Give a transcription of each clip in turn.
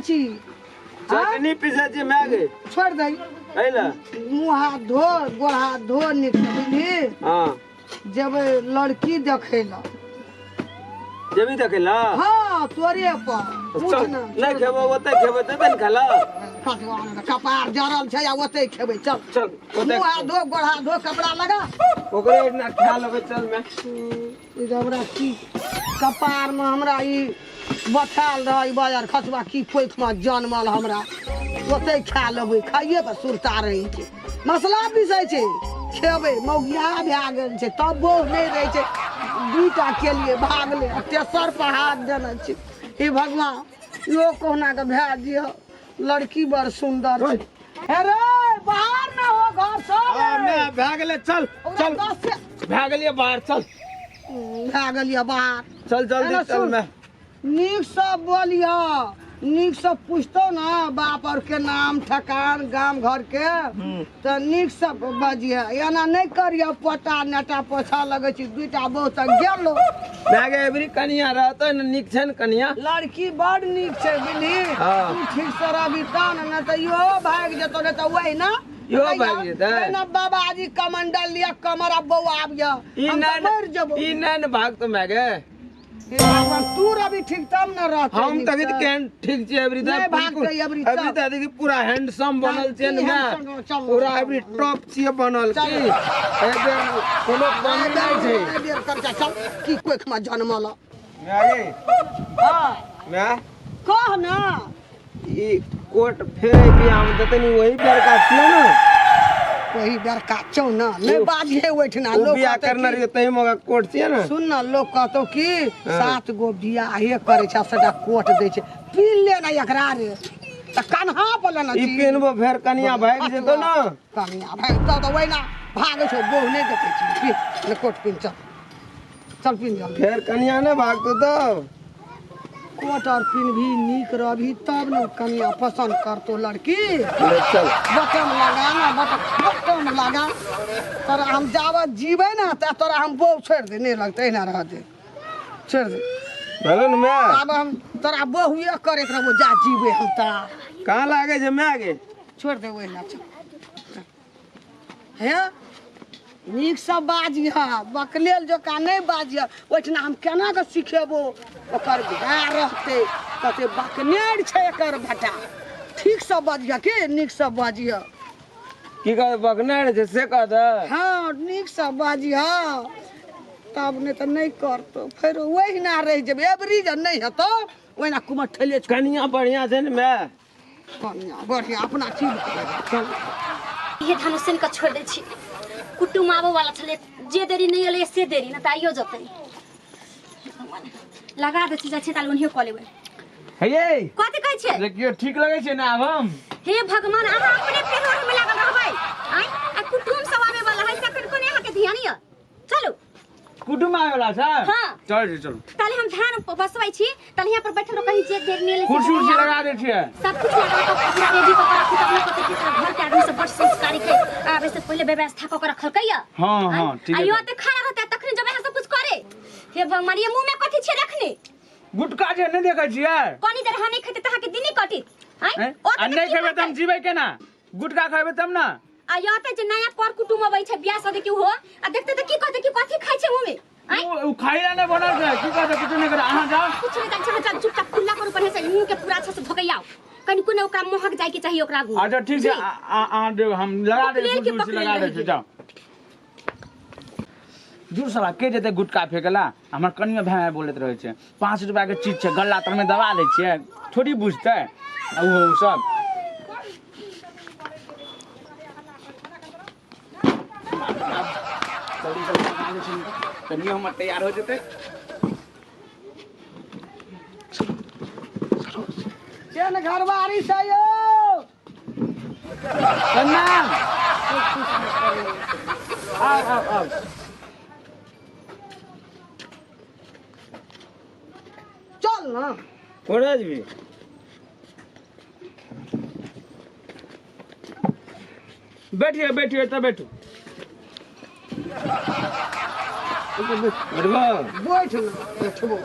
छी। चटनी पीसै छी my गे। छोड़ि दही। कैला? मुँह हाथ धो, गोड़ हाथ धो नीक से, बुझली? हाँ। जेबै लड़की देखै लए। जेबी देखै लए? हाँ, तोरे पर। पूछ चल, ना। नहि खेबो ओतै खेबै तऽ ने खाला। कपार जरल छै आ ओतै खेबै, चल। चल, ओतै। मुँह हाथ धो, गोड़ हाथ धो, कपड़ा लगा। ओकरे एहिठिना खा लेबै, चल मैं। ई जे हमरा की कपारमे हमरा ई बथायल रहै बाजार खसबा की कोखिमे जनमल हमरा, ओतै खा लेबै, खाइए कऽ सुरता रहै छै। मसला पीसै छै, खेबै, मौगिया भए गेल छै तब बहु नहि रहै छै। दूटा केलियै भागलै आ तेसर पर हाथ देने छै। हे भगवान, इहो कहुना कऽ भए जिह। लड़की बड़ सुन्दर छै। हे रे, बाहर ना हो घर से। हाँ, मैं भए गेलै, चल चल। भए गेलियै बाहर, चल। भए गेलियै बाहर। चल जल्दी एना चल। सुन। मैं नीकसँ बोलिह, नीकसँ पुछतौ ने बाप और के नाम ठकान गाम घर के, तऽ नीकसँ बजिह, एना नहि करिह पोटा नेटा पोछा लगै छी। दूटा बहु तऽ गेलो। भए गेल। एबरी कनिया रहतै ने, नीक छै ने कनिया? लड़की बड़ नीक छै, बुझली? हाँ। तू ठीक से रहबी तब ने, नहि तऽ इहो भागि जेतौ, नहि तऽ वही ना इहो भागि जेतै? ना बाबाजी कमंडल लिअ कमर आ बौआ आबिय, ई हम तऽ नहि मरि जेबौ। ई नहि ने भागतौ my गे। हे भगवान, तू रवि ठीक तब न रहतै। हम नीक तभी से। केहन ठीक छियै एबरी। नहि भागतै एबरी, चल। एबरी तऽ देखी पूरा हैंडसम बनल छै ने की my. handsome, चल। पूरा एबरी टॉप छियै बनल। चल। की एहि बेर कोनो कमी नहि छै। एहि बेर खर्चा, चल, की कोखिमे जनमल। My गे। हाँ। My. कह ना। ई कोट फेर एहि बियाहमे देतै नी, वही बड़का छियै ने। वही बड़का छौ ना, नहि बाजिहे ओहिठिना। ओ लोक बियाह कहतै करने की- रहियै तही मगा कोट छियै ने। सुन ना, लोक कहतौ कि 7 गो बियाहे करै छै आ सबटा कोट दै छै। पीन ले ना एकरा रे, तऽ कन्हा पर लेना ई छी। पेनबो फेर कनिया भागि जेतौ ने। कनिया भागि तऽ ओहिना भागै छौ, बहु नहि देखै छी। पीन ले कोट, पीन, चल चल, पीन जल्दी। फेर कनिया नहि भागतौ तब। कोट और पिन्हबी, नीक रहबी तब ने कनिया पसंद करतो लड़की। ले चल। बटम लगा ना, बटम, बटम लगा। तोरा हम जाबत जीबै ना तऽ तोरा हम बहु छोड़ि दे नहि लगतै, एहिना रह दे, छोड़ि दे। भेलो ने my? आब हम तोरा बहुए करैत रहबो जा जीबै हम तोरा। कहाँ लागै छै my गे? छोड़ि दे ओहिना, चल। हे, नीकसँ बाजिह, बकलेल जकाँ नहि बाजिह। ओहिठिना हम केना कऽ सिखेबो? ओकर भाय रहतै, कहतै बकनेर छै एकर बेटा। ठीकसँ बजिह, के नीकसँ बाजिह। की कहै बकनेर छै से कह दे। हाँ, नीकसँ बाजिह तब, नहि तऽ नहि करतौ, फेर ओहिना रहि जेबै। एबरी जे नहि हेतौ ओहिना कुमर ठेले छोड़। कनिया बढ़िया छै ने my? कनिया बढ़िया अपना चीज। चल। इहे धान उसन के छोड़ दै छी। कुटुम आबो वाला छलै, जे देरी नहि एलै से देरी न तऽ आइयो जेतै। लगा दै छी, जाइ छी ताले ओनहियो कऽ लेबै। हे यै। कथी कहै छियै? देखियौ, ठीक लगै छै ने आब हम? हे भगवान, अहाँ अपने पेहर में लागल रहबै आँय, आ कुटुम सब आबे वाला है, तखन कोने अहाँके ध्यान यऽ? चलू। कुटुम आबे वाला छै? हाँ। चल जी, चलू। ताले हम धान बसबै छी, ताले यहाँ पर बैठल रहो, कहीं जे देर नहि एलै से कुर्सी उर्सी देरी लगा दै छियै। सब कुछ लगा कऽ पूरा रेडी कऽ के राखू, तब ने कहतै कि तोरा घर के आदमी सब बड़ संस्कारी छै, आबे से पहिले व्यवस्था कऽ के रखलकै यऽ। हाँ, हाँ, आँय? ठीक आ है। यो तऽ खड़ा रहतै तखने जब अहाँ सब कुछ करे। हे भगवान, ये मुँह में कथी छै रखने? गुटखा छै, नहि देखै छियै? कनी देर अहाँ नहि खेतै तऽ अहाँके दिन नहि कटत आँय? हैं? ओ आ तऽ नहि की खेबै तऽ हम करतै? जीबै केना? गुटखा खेबै तब ने। आ यो तऽ जे नया कर कुटुम अबै छै बियाह शादी के हो आ देखते तऽ की कहतै कि कथी खाइ छै मुँह में आँय? ओ खाइ ला नहि बनल छै, की कहतै? कुछो नहि करे, अहाँ जाउ। कुछ नहीं जान छै, चल चुपचाप खुला करू बढ़िया से, मुँह के पूरा अच्छा से धोके आओ, कनि कोने ओकरा महक जाय के चाहिए ओकरा आगू। अच्छा ठीक छै। जी। अहाँ देब, हम लगा दै पकड़ेल के कुर्सी उर्सी पकड़ेल लगा दै रहि छी। गेल। जाउ। दूर साला के जेतै गुटखा फेकला? हमर कनियो भाय बोलैत रहै छै, 5 रुपया के चीज छै, गल्ला तरमे दबा दै छियै, थोड़ी बुझतै ओहो सब। जल्दी जल्दी लगा दै छियै, कनियो हमर तैयार हो जेतै। चेन घरवारी से यौ। प्रणाम, आउ आउ आउ। चल ना। कोना जेबी? बैठिए बैठिए, तऽ बैठू। बैठबो? बैठ ना, बैठबो।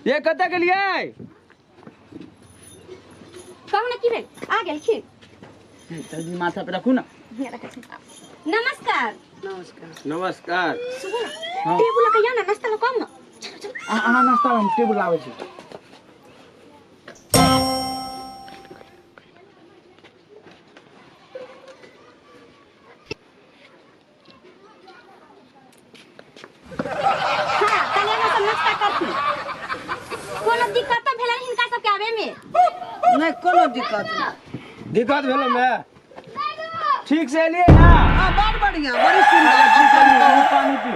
ये कतऽ गेलियै? कहू ना की भेल? आ गेलखिन। जल्दी माथा पे रखू ना। नमस्कार। नमस्कार। नमस्कार। सुनू ना, टेबुल लऽ के या ना नाश्ता लऽ कऽ आउ ना। चलो चलो। अहाँ नाश्ता हम टेबुल लाबै छी। हाँ, कनि अहाँ सब नाश्ता करथिन। कोनो दिक्कत तऽ भेलै हिनका सबके आबे में? नहीं, कोनो दिक्कत नहीं। दिक्कत भेलो मैं? ठीक से एलियै ना? हाँ, बड़ बढ़िया, बड़ी सुंदर। पानी पी।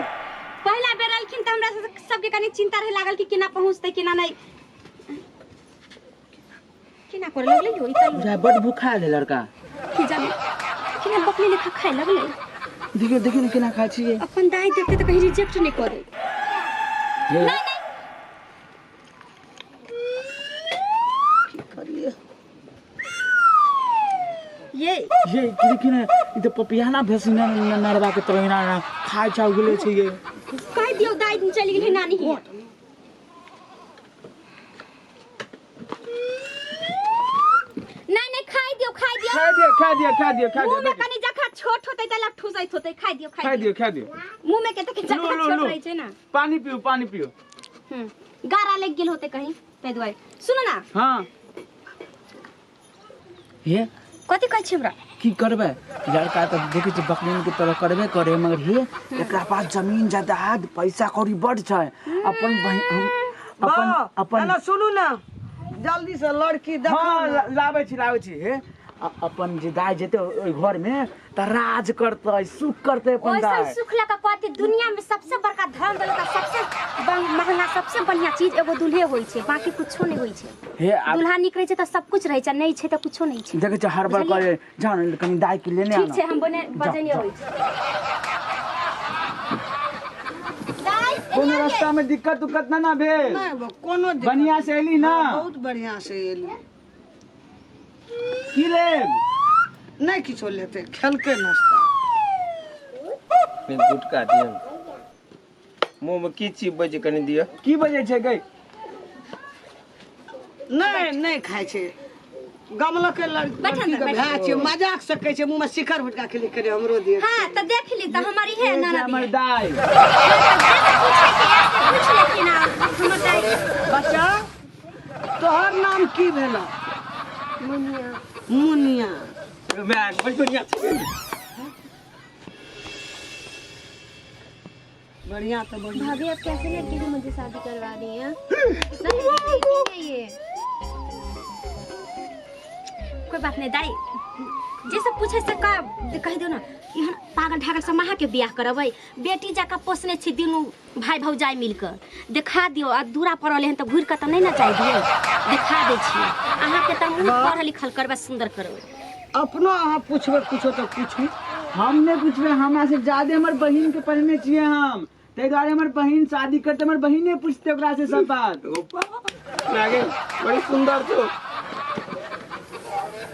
पहला बेर एलखिन तऽ हमरा सबके कनि चिंता रहे लागल कि केना पहुँचतै केना नहीं, केना करे लगलै यो। ई तऽ बड़ भूखा है लड़का। की जाने केना बकरी लेखा खाए लगलै। देखियो देखियो ने केना खाइ छियै। अपन दाई देखते तऽ कहीं रिजेक्ट नहीं करे। नहीं नहीं की करिए ये ये देखियो ने, ई तऽ पपियाना भेसी ने नरवा के तरह खाइ छा उगले छै ये। कहि दियौ दाई चलि गेलै नानी हियाँ। नहीं नहीं, खाइ दियौ खाइ दियौ। खाइ दियौ खाइ दियौ खाइ दियौ खाइ मुंह दियौ। में कनि जखा छोट होतै त लग ठुसैत होतै। खाइ दियौ खाइ दियौ खाइ दियौ। मुंह में के त जखा छोट रहै छै ना। पानी पिउ पानी पिउ। गारा लग गेल होतै कहीं तै दुआरे। सुनो ना। हां हे कथि कहै छी हमरा? की करबै? लड़का तऽ देखै छी बकरीन के तरह करबे करे, मगर हे एकरा पास जमीन जायदाद पैसा कौड़ी बड छै। अपन अपन अपन सुनू ना, जल्दी से लड़की देखो। हाँ, लाबै छी लाबै छी। हे अपन जे दाइ जेतै ओहि घर में तऽ राज करतै, सुख करतै अपन दाइ। ओइ सब सुख लऽ कऽ कहतै दुनिया में सबसे बड़का धन दौलत सबसे महंगा सबसे बढ़िया चीज एगो दूल्हे होइ छै, बाकी कुछो नहीं होइ छै। हे दूल्हा नीक रहै छै तऽ सब कुछ रहै छै, नहीं छै तऽ कुछो नहीं छै। देखै छै हड़बड़ करे जान कनी दाइ के लेने आना। ठीक छै, हम बने बजने होइ छै। कोनो रास्ता में दिक्कत उक्कत ना ना भेल? नहीं, कोनो दिक्कत। बढ़िया से एली ना? बहुत बढ़िया से एली। की लेब? नहीं किछो लेते, खेलके नाश्ता। गुटका दियौ। मुँह में की चीज बजे कनी दियौ। की बजे छै गई? नहीं नहीं खाइ छै। गमला के लड़की के भाय छै, मजाक से कहै छै मुँह में शिखर भुटका के लिए करे हमरो दियौ। हां त देख ली त हमर इहे नाना हमर दाई। पूछ लेथिन हमर दाई। बच्चा तोहर नाम की भेल? मुनिया। मुनिया। मैं बढ़िया बढ़िया तो बढ़िया। भाभी आप कैसे लड़की से मुझे शादी करवा दी है? कितना है ये। कोई बात नहीं दाई, जे सब पूछे से कह दो ना। एहन पागल ढागल से महा के बियाह करबै, बेटी जाका पोसने छी दुनू भाई भौजाई मिलकर। देखा दियौ, आ दूरा पड़ल हन तऽ घुरि कऽ तऽ नहीं ना जाय दियौ। देखा दै छी अहाँके तऽ मुँह पढ़ल लिखल करबै, सुंदर करबै। अपनो अहाँ पूछबै कुछो तऽ पूछू। हम नहीं पूछबै, हमरा से ज्यादा हमर बहिन के पढ़ने छियै हम, ताहि दुआरे हमर बहिन शादी करते हमर बहिने पूछते ओकरा से सब बात। बड़ी सुंदर छौ।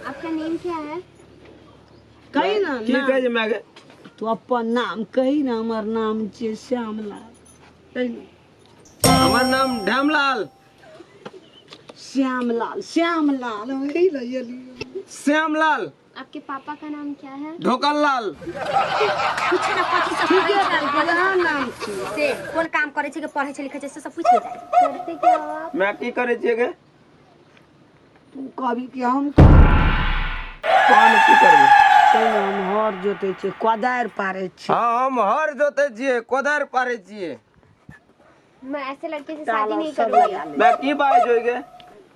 आपका नेम क्या है? कही ना। की कहै छै माय? तू अपन नाम कही ना। हमर नाम छै श्यामलाल। कही ना। हमर नाम ढामलाल। श्यामलाल श्यामलाल वही लइली। श्यामलाल। आपके पापा का नाम क्या है? ढोकन लाल। पूछ ना कथी सब करै छै, नाम छी से कोन काम करै छै के पढ़ै छै लिखै छै से सब पूछ ले। करते क्या हो आप? मैं की करै छियै गे? तू कहबी कि हम कोन की करबै? हम हर जोतै छियै, कोदारि पारै छियै। हाँ, हम हर जोतै छियै, कोदारि पारै छियै। मैं ऐसे लड़के से शादी नहीं करूंगी। मैं की बाजै छै गे?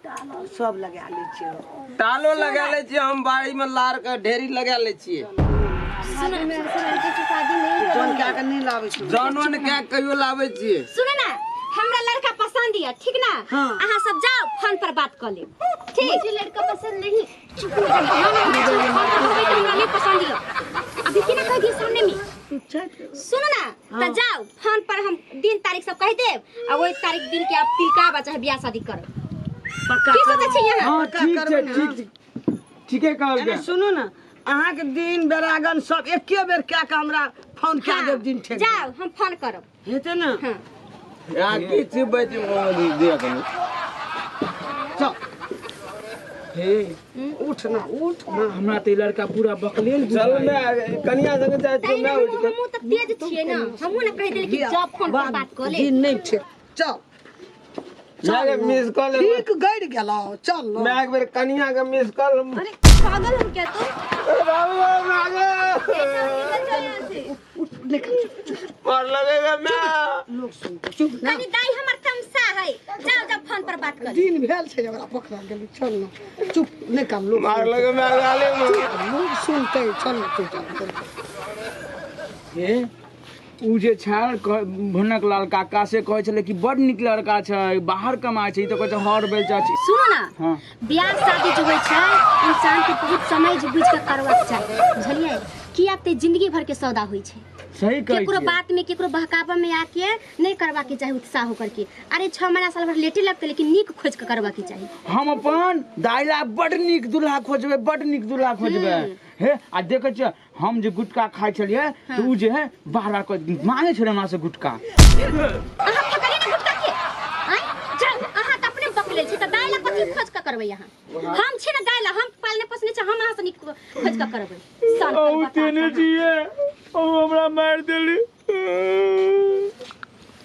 टालो सब लगा लै छियै। टालो लगा लै छियै हम, बाड़ी में लार के ढेरी लगा लै छियै। मैं ऐसे लड़के से शादी नहीं करूंगी। जौन क्या के नहीं लाबै छियै? जौन क्या कहियो लाबै छियै। सुनो ना, हमरा लड़का पसंद है, ठीक ना? हाँ। अहाँ सब जाओ फोन पर बात कर लेब। ठीक? मुझे लड़का पसंद नहीं। चुप हो जा, बहाना मत करो, फोन पर कहबै तऽ हमरा नहीं पसंद है। अभी केना कह दिए सामने में? सुनो ना, त जाओ फोन पर हम दिन तारीख सब कह देब आ ओहि तारीख दिन के आप तिलका बा चाहे बियाह शादी करब। पक्का की सोचै छी अहाँ? हां ठीक छै, ठीक ठीके कहल गेल। सुनू ना, अहाँ के दिन बेरागन सब एके बेर क्या के हमरा फोन कए देब दिन ठीक। जाओ हम फोन करब। हेतै ना? हां। या की चिबै छी मोदी दिया कनी। चल हे उठ ना, उठ ना। हमरा तऽ ई लड़का पूरा बकलेल चल बुझाइ। मैं कनिया संगे जाइ ताहि छी ने मैं हमहूँ उठ के। हमहूँ तऽ तेज छियै ना, हमहूँ ने कहि देली कि जब फोन पर बात कऽ ले। दिन नहीं छै, चल। मैं के मिस कॉल ठीक गड़ गेलौ, चल ना। मैं एक बेर कनिया के मिस कॉल। अरे पागल हो क्या तुम? बाबू मैं निकल जाओ यहाँ से। उठ निकल, मार लगेगा मैं। लोग सुनते, चुप ना। कनी दाई हमर तमसा है, जाओ जाओ फोन पर बात कर। दिन भेल छै ओकरा पकड़ा गेलै, चल ना, चुप निकल। लोग मार लगे मैं गाले में। लोग सुनते, चल ना, चुप चल। हे उ जे छै भनक लाल काका से कहै छलै कि बड नीक लड़का छै, बाहर कमाइ छै, ई तऽ कहै छै हर बेचै छै। सुनो ना, हाँ। ब्याह शादी जो होइ छै इंसान के बहुत समझ बुझ के करबाक चाही, बुझलियै? किया तऽ जिंदगी भर के सौदा होइ छै। सही कहै केकरो छियै। बात में केकरो बहकावा में आके नहीं करवा के चाही उत्साह होकर के। अरे 6 महीना साल भर लेटे लगते, लेकिन नीक खोज के करवा के चाही। हम अपन दाइला बड नीक दूल्हा खोजबै, बड नीक दूल्हा खोजबै। हे आ देखै छियै हम जे गुटखा खाइ छलियै तऽ उ जे है बार बार मांगै छलै हमरा से गुटखा। अहाँ पकड़िए ना गुटखा के, आँय? जाउ, अहाँ तऽ अपने बकले छी तऽ दाइला कथी खोज के करबै अहाँ? हम छी ना दाइला, हम पालने पोसने छी, हम अहाँ से नीक खोज के करबै। सन ओ पर बता तेने अहाँ। छियै, ओ हमरा मारि देली।